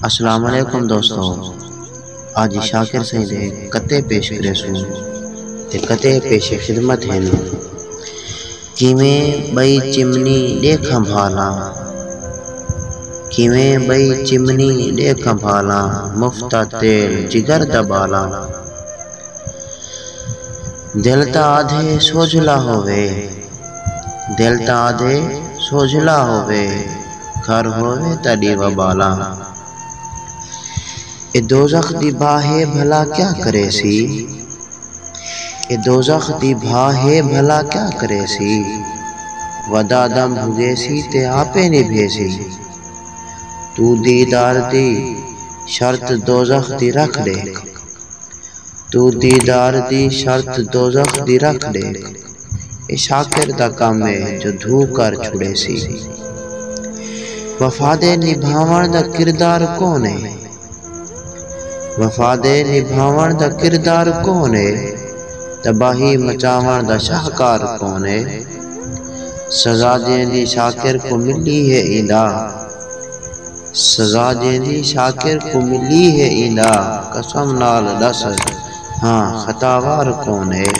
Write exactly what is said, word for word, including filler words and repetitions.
السلام علیکم دوستو، اڄ شاکر سئیں دے قطعے پیش کریسوں تے قطعے پیش خدمت ہن۔ کیویں ٻئی چمنی ݙیکھاں بھالاں، کیویں ٻئی چمنی ݙیکھاں بھالاں، مفت دا تیل جگر دا ٻالاں۔ دل تاں آدھے سوجھلا ہووے، دل تاں آدھے سوجھلا ہووے، گھر ہووے تاں ݙیوا ٻالاں۔ اے دوزخ دی بھا ہے بھلا کیا کریسی؟ اے دوزخ دی بھا ہے بھلا کیا کریسی؟ ودا دم بھڳیسی تے آپے نبھیسی۔ توں دیدار دی شرط دوزخ دی رکھ ݙیکھ، توں دیدار دی شرط دوزخ دی رکھ ݙیکھ۔ اے شاکر دا کم ہے جو دھو کر چھڑیسی۔ وفا دے نبھاوݨ دا کردار کون ہے؟ وفا دے نبھاوݨ دا کردار کون ہے؟ تباہی مچاوݨ دا شاہکار کون ہے؟ سزا جیندی شاکر کوں ملی ہے ایندا، سزا جیندی شاکر کوں ملی ہے ایندا، قسم نال ݙس ہاں خطاوار کون ہے؟